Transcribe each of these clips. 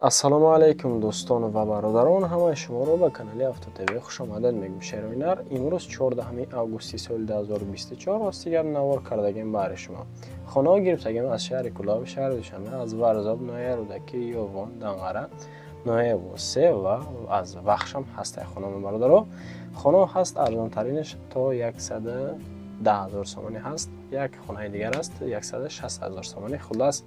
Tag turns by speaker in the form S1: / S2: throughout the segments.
S1: Ассалому алайкум дӯстон ва бародарон, ҳамаи шуморо ба канали Авто ТВ хуш омадед мегӯм. Шероинар имрӯз 14 августи соли 2024 ростигар навор кардагем баҳри шумо. Хонаҳо гирифтагем аз шаҳри Кӯлоб, шаҳри Душанбе, аз Варзоб, ноҳияи Рӯдакӣ, Ёвон, Данғара, ноҳияи Восе ва аз Вахшам ҳастаи хонамо бародаро. Хонаҳо ҳаст арзонтаринаш то 110 000 сомонӣ ҳаст, як хонаи дигар аст 160 000 сомонӣ. Хуллас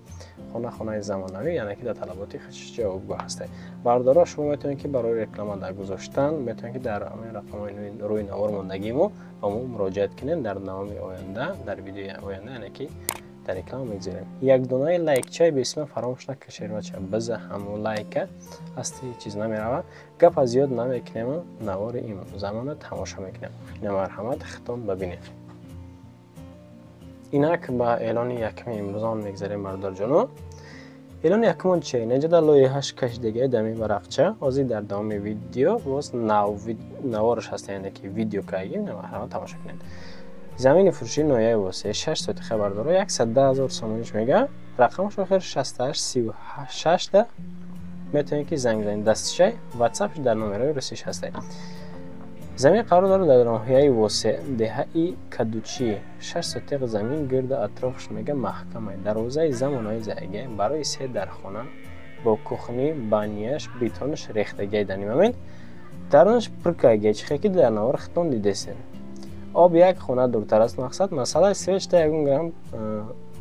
S1: хона хонаи замонавӣ, яъне ки дар талаботи худаш ҷавобгӯ ҳастед. Бародаро, шумо метавонед ки барои реклама дар гузоштан метавонед ки дар ҳамин рақамҳои рӯи навор мондагии мо ба мо муроҷиат кунед. Дар давоми оянда, дар видеои оянда, яъне ки дар реклама мегузорем. Як донаи лайкчаи бесима фаромӯш накашед, бача, биза ҳамон лайка аз ҳеҷ чиз намерава. Гапа зиёд намекунем, навори имрӯзамона тамошо мекунем. Ина марҳамат, хитон бибинед. Инак ба эълони якми имрӯзамон мегзарем, бародарҷоно. Эълони якумон чия? Инҷа дар лоиҳааш кашидагиа дами варақча. Ҳозир дар давоми видео боз навораш ҳаст, яъне ки видео кардагим, марҳамат тамошо кунед. Замини фурӯшии ноҳияи Восе 6 сотиха бардоро 110 000 сомониш мега. Рақамаш охир 68 36 да метавонед ки занг бизанед. Дастишай ватсапш дар номерои русиш ҳастед. Замин қарор дорад дар ноҳияи Восе, деҳаи Кадучӣ. 6 сотиқ замин гирду атрофш мега маҳкамай. Дарвозаи замонаи заягия барои се дархона бо кухни, баняш, бетонаш рехтагиай дар ин момент. Дарунаш пуркагиай, чихе ки дар навор хитон дидесен. Об як хона дуртар аст мақсад. Масъалаи свечта ягон грамм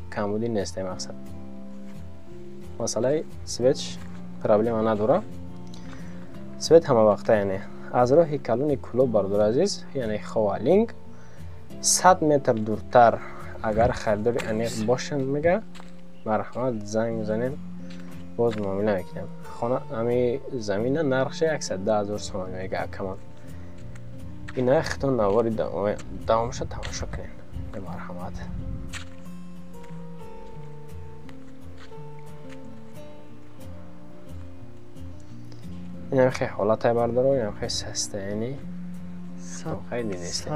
S1: камбудӣ нест мақсад. Масъалаи свеч проблема надора. Свет ҳамавақта, яъне аз роҳи калони Кӯлоб, бародари азиз, яъне Ховалинг 100 метр дуртар. Агар харидори аниқ бошанд, мега марҳамат занг бизанем, боз муомила мекунем. Хона ҳами замина нархша 110 000 сомонӣ мега акамон. Ина хитон навори давомша тамошо кунем. Марҳамат. Инам хе ҳолатай бардоро, инам хе состояние хеле дидестем.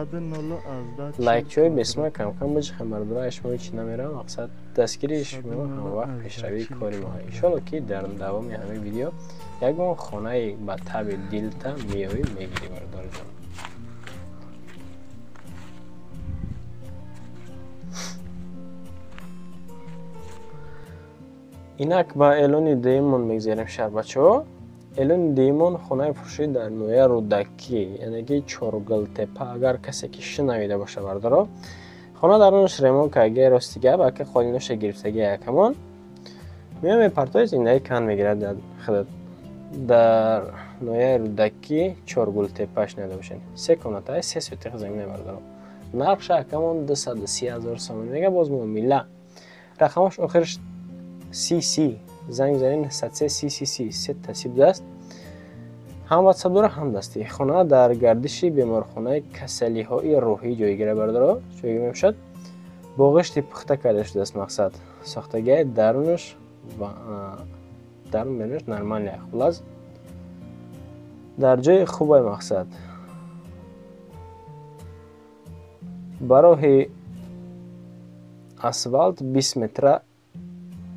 S1: Лайкчои бесма кам-кам биҷихем бардоро, ай шумо ҳеч намерам. Мақсад дастгирии шумо ҳамавақт пешравии кори мо. Иншолло ки дар давоми ҳамин видео ягон хонаи ба таби дилта меёвӣ мегирӣ, бародарҷон. Инак ба эълони дуюммон мегзарем, шаҳрбачаҳо. Эълони дуюмон хонаи фурӯшӣ дар ноҳияи Рӯдакӣ, яъне ки Чоргултепа. Агар касе ки шунавида боша, бародаро, хона дарунаш ремонт кардагиа, рости гап, ака қолиноша гирифтагиа якамон. Меоям мепартои зиндагӣ кан мегирад дар худат. Дар ноҳияи Рӯдакӣ Чоргултепа шунида бошед. 3 комнатаи 3 сотиқ замина, бародаро. Нархша акамон 230 000 сомонӣ мега, боз муомила. Рақамаш охираш си си. Занг бизанед 903 си си си, се тасиб даст. Ҳам ватсап дора, ҳам дастӣ. Хона дар гардиши беморхонаи касалиҳои рӯҳӣ ҷойгир, бародаро, ҷойгир мебошад. Бо ғишти пухта карда шудааст мақсад. Сохтагиаи дарунаш ва дарун берунаш нормалия. Хуллас дар ҷои хубай мақсад. Ба роҳи асфалт 20 метра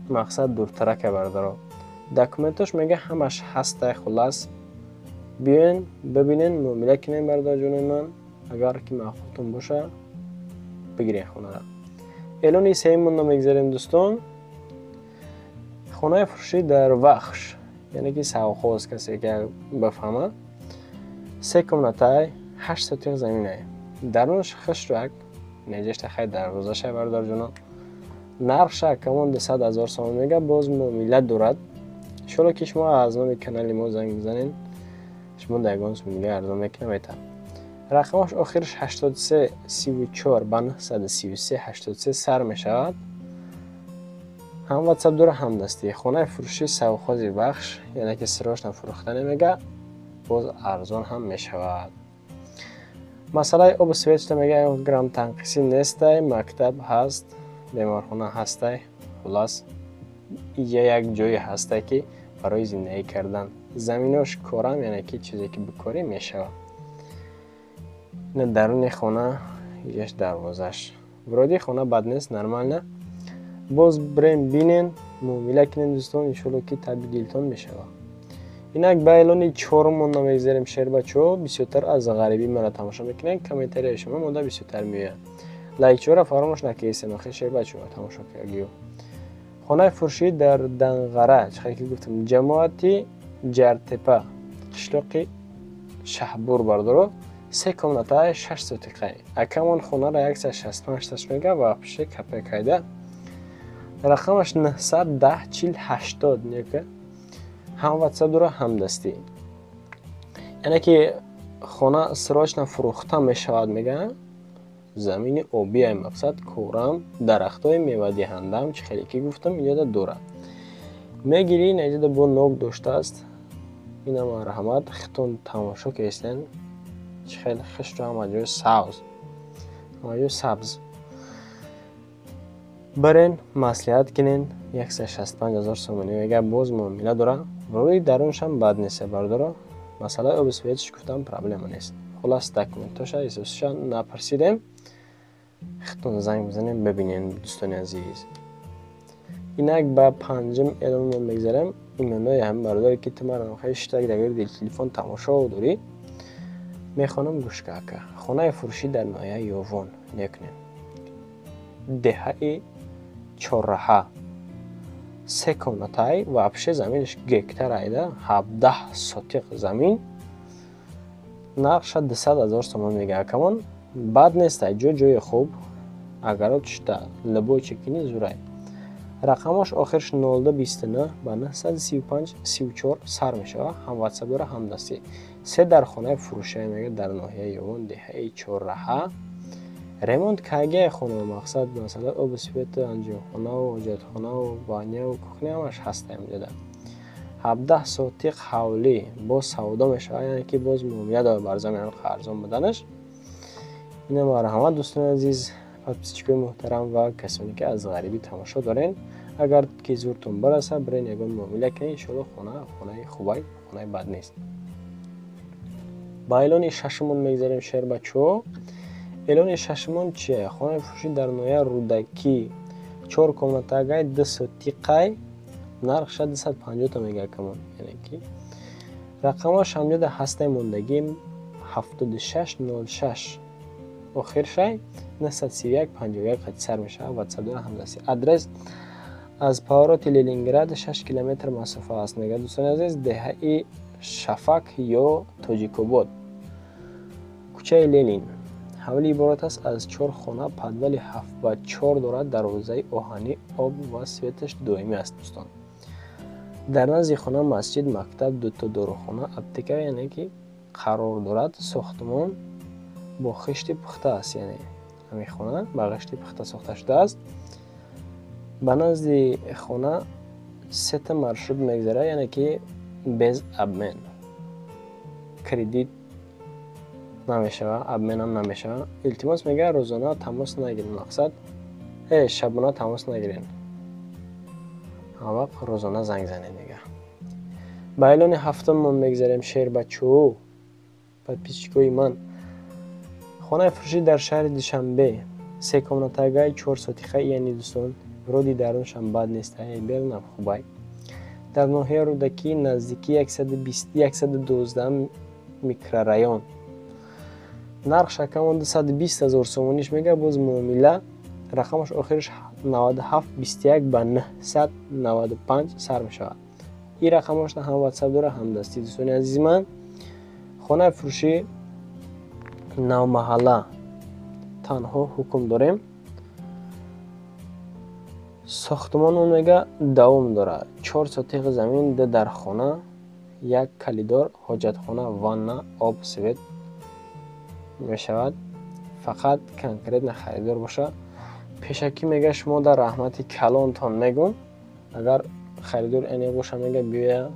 S1: мақсад дуртарака, бародаро. Документош мега ҳамаш ҳастай. Хуллас биёен бибинен, муомила кунем, бародарҷонои ман. Агар ки маъқултон боша, бигирен хонара. Эълони сеюмонро мегзарем, дӯстон. Хонаи фурӯшӣ дар Вахш, яъне ки Савхоз, касе ки бифаҳмад. 3 комнатай, 8 сотиқ заминай. Дарунаш хушрак, неҷашта хай дарвозашай, бародарҷоно. Нархша акамон 200 000 сомон мега, боз муомила дорад. Иншолло ки шумо аз номи канали мо занг бизанед, шумо дар ягон сум дига арзон мекунам мета. Рақамаш охираш 83 34 ба 933 83 сар мешавад. Ҳам ватсап дора, ҳам дастӣ. Хонаи фурӯшии Савхози Вахш, яъне ки срочно фурӯхтане мега, боз арзон ҳам мешавад. Масъалаи обу светшта мега ягон грамм танқисӣ нестай, мактаб ҳаст, беморхона ҳастай. Хуллас иҷа як ҷое ҳастай ки барои зиндагӣ кардан. Заминош корам, яъне ки чизе ки бикорӣ мешавад. Ина даруни хона, иҷаш дарвозаш. Вроде хона бад нест, нормально. Боз бирем бинен, Муомила кунед, дӯстон, иншоалло, ки таби дилтон мешавад. Инак ба эълони чорумон намегзарем, шербачаҳо. Бисёртар аз ғарибӣ мара тамошо мекунед, комментарияи шумо мода бисёртар меояд. Лайкчиҳоро фаромӯш накунед, охи шербачаҳо тамошо кардагиё. Хонаи фурӯшӣ дар Данғара, чӣ ки гуфтам, ҷамоати Ҷартепа, қишлоқи Шаҳбур, бардоро, се комнатаи 6 сотиқаи. Акамон хонаро 165 таш мега ва пиши капекайда. Рақамаш 910 40 80 нека. Ҳам WhatsApp дора, ҳам дастӣ. Яъне ки хона срочно фурӯхта мешавад, мегӯянд. Замини обӣ, ай мақсад корам, дарахтҳои мевадиҳандаам, чӣ хеле ки гуфтам, инҷода дорад. Мегирӣ, инҷода бо нок доштааст. Ина марҳамат, хитон тамошо кестен. Чӣ хеле хишру ҳама ҷои сабз. Ҳама ҷои сабз. Барен маслиҳат кунен, 165 ҳазор сомонӣ мега, боз муомила дора. Рӯи даруншам бад нест, бардоро. Масъалаи оби светш гуфтам, проблема нест. Хулас, документоша эҳсосиша напурсидем. Хитон занг бизанем, бибинем, дӯстони азиз. Инак ба панҷум эълонмон мегзарем. Имонои ҳамин бародаре ки ту маро хештаг дар гирди телефон тамошо дорӣ, мехонам, гӯш ка, ака. Хонаи фурӯшӣ дар ноҳияи Ёвон, некунем, деҳаи Чорраҳа, се комнатай, вообще заминаш гектар айда, 17 сотиқ замин, нархша 200 ҳазор сомон мега акамон. Бад нестай, ҷо ҷои хуб, агарот шта либой чекини зурай. Рақамаш охирш 0229 ба 935 34 сар мешавад, ҳам WhatsApp дора, ҳам дастӣ. Се дар хонаи фурӯшия мега дар ноҳияи Ёвон, деҳаи Чорраҳа. Ремонт кагияи хона, мақсад масалан оби свету, анҷомхонаву ҳоҷатхонаву баняву кухня ҳамаш ҳаста инҷода. 17 сотиқ ҳавлӣ боз савдо мешавад, яъне ки боз муомила дорад бар замин арзон буданаш. Ина марҳамат, дӯстони азиз, подписчикои муҳтарам ва касоне ки аз ғарибӣ тамошо дорен, агар ки зуртон бараса, бирен ягон муомила кунед, иншоалло хона хонаи хубай, хонаи бад нест. Ба эълони шашумон мегзарем, шербачаҳо. Эълони шашумон чие? Хонаи фурӯшӣ дар ноҳияи Рӯдакӣ, чор комнатагай, 2 сотиқай, нархша 250 та мега акамон. Яъне ки рақамаш ҳамҷода ҳастаи мондагӣ 7606 охиршай 931 51 қати сар мешавад, WhatsApp дора, ҳамдастӣ. Адрес аз повороти Ленинград 6 километр масофа аст, мега, дӯстони азиз, деҳаи Шафак ё Тоҷикобод, кӯчаи Ленин. Ҳавлӣ иборат аст аз чор хона, подвали 7 ба 4 дорад, дарвозаи оҳанӣ, об ва светаш доимӣ аст, дӯстон. Дар назди хона масҷид, мактаб, дуто дорухона, аптека, яъне ки қарор дорад. Сохтмон бо хишти пухта аст, яъне ҳамин хона ба хишти пухта сохта шудааст. Ба назди хона сета маршрут мегзарад, яъне ки без обмен, кредит намешавад, обменам намешавад. Илтимос, мегӯяд, рӯзона тамос нагиред, мақсад шабона тамос нагиред, ҳамавақт рӯзона занг занед, мега. Ба эълони ҳафтумон мегзарем, шербачӯ, подписчикои ман. Хонаи фурӯшӣ дар шаҳри Душанбе, се комнатагай, 4 сотиқа, яъне, дӯстон, вроде даруншам бад нест, берунам хубай. Дар ноҳияи Рӯдакӣ, наздикии 112 микрорайон. Нархш акамон 220 ҳазор сомониш мега, боз муомила. Рақамаш охириш 9721 ба 995 сар мешавад. Ин рақамошна ҳам WhatsApp дора, ҳам дастӣ, дӯстони азизи ман. Хонаи фурӯшӣ Навмаҳалла, танҳо ҳукм дорем. Сохтмон он мега давом дорад. 4 сотиқи замин, ду дархона, як калидор, ҳоҷатхона, ванна, об, свет мешавад. Фақат конкретно харидор боша. Пешакӣ мега, шумо дар раҳмати калонтон мегӯм, агар харидор эне боша, мега, биёя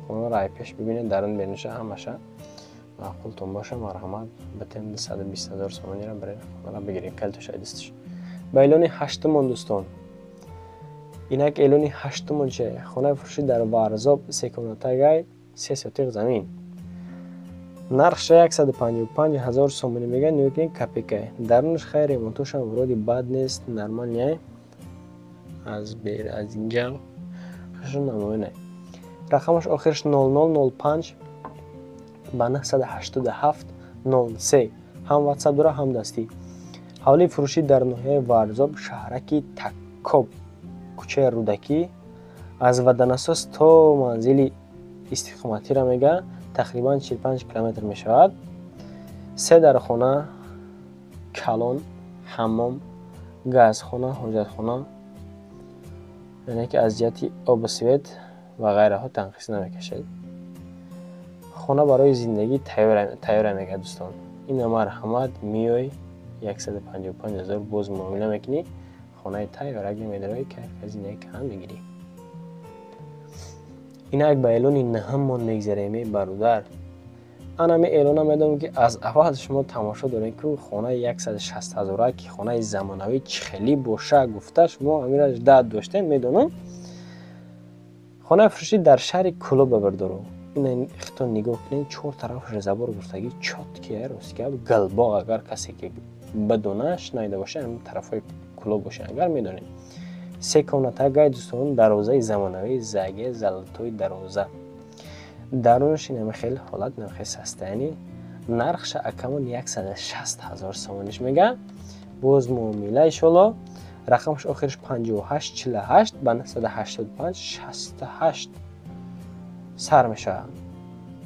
S1: хонаро ай пеш бибинед, дарун беруниша ҳамаша маъқултон боша, марҳамат, битем 220 ҳазор сомониро биред, хонаро бигиред, калтоша дастиш. Ба эълони ҳаштумон, дӯстон. Инак эълони ҳаштумон че? Хонаи фурӯшӣ дар Варзоб, секомнатагай, 3 сотиқ замин, нархша 155 ҳазор сомонӣ мегӯяд, нигоҳ кунед, копейка. Дарунаш хайр, ремонтошам вроде бад нест, нормальный. Аз бер аз инҷа Хушрӯ намоёне. Рақамаш охираш 0005 ба 987 03. Ҳам WhatsApp дора, ҳам дастӣ. Ҳавлии фурӯшӣ дар ноҳияи Варзоб, шаҳраки Таккоб, кӯчаи Рӯдакӣ, аз Ваданасос то манзили истиқоматиро мега тақрибан 45 километр мешавад. Се дархона, калон, ҳаммом, газхона, ҳоҷатхона, яъне ки аз ҷиҳати обу свет ва ғайраҳо танқис намекашад. Хона барои зиндагӣ тайёра мега дӯстон. Ина марҳамат, миёй 155 000 боз муомила мекунӣ, хонаи тайёраги медарои, кайф зиндагӣ кам мегирӣ. Инак ба эълони наҳаммон мегзарем, эй бародар. Ана ами эълона медонам, ки аз аввал шумо тамошо дорем, ки хонаи 160 ҳазора, ки хонаи замонавӣ чӣ хелӣ боша гуфта, шумо амира ждать доштем, медонам. Хонаи фурӯшӣ дар шаҳри Кӯлоб бардору. Ина хитон нигоҳ кунед, чор тарафаш забор гуфтагӣ, чёткий, рост гап, Галбоғ агар касе ки бидона, шунаида боша, ҳамин тарафҳои Кӯлоб боша агар, медонед. Се комната гай дӯстон, дарвозаи замонавӣ, заге золотой дарвоза. Дарунаш инаме хел ҳолат, инаме хел состояние. Нархша акамон 160 ҳазор сомониш мега. Боз муомила иншолло. Рақамаш охираш 58 48 ба 985 68 сар мешавад.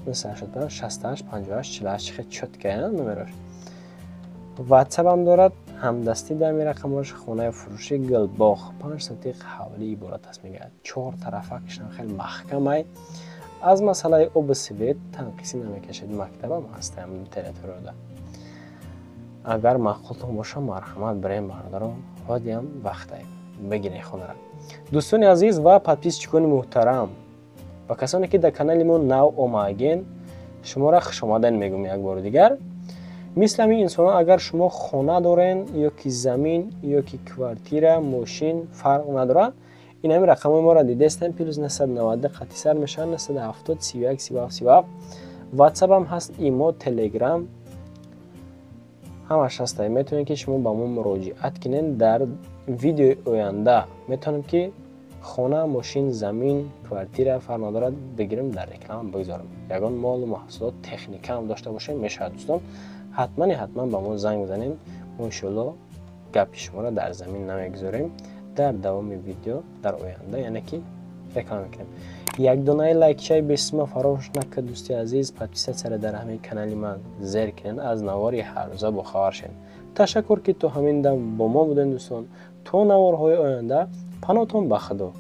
S1: 985 68 58 48, хел чёткая номерош. WhatsApp ҳам дорад, ҳамдастӣ дар ами рақамош. Хонаи фурӯшӣ Гулбоғ, 5 сотиқ ҳавлӣ иборат аст мегӯяд. Чор тарафа кишам хеле маҳкамай. Аз масъалаи обу свет танқисӣ намекашад, мактабам ҳаст ҳам территорияда. Агар маъқултон боша, марҳамат, бирем бародарон, ҳодиам вақтай бигиред хонара. Дӯстони азиз ва подписчикони муҳтарам ва касоне ки дар канали мо нав омаген, шуморо хушомаден мегӯм як бори дигар. Мисли ҳамин инсонон, агар шумо хона дорен ё ки замин, ё ки квартира, мошин, фарқ надорад, ин ҳамин рақамҳои моро дидестем, плюс 990 қатъи сар мешавад 970 31 37 37. WhatsApp ҳам ҳаст, имо, Telegram ҳамаш ҳаста. Метавонед, ки шумо ба мо муроҷиат кунед. Дар видеои оянда метавонем, ки хона, мошин, замин, квартира, фарқ надорад, бигирем, дар реклама бигзорем. Ягон молу маҳсулот, техника ҳам дошта бошем, мешавад дӯстон. Ҳатмани ҳатман ба мо занг бизанем, мо иншоалло гапи шуморо дар замин намегузорем. Дар давоми видео дар оянда, яъне ки реклама мекунем. Як донаи лайкчаи бесима фаромӯш накард, дӯсти азиз, подписаться дар ҳамин канали ман зер кунед, аз навори ҳаррӯза бохабар шавед. Ташаккур, ки то ҳамин дам бо мо будем, дӯстон. То наворҳои оянда паноҳтон ба Худо.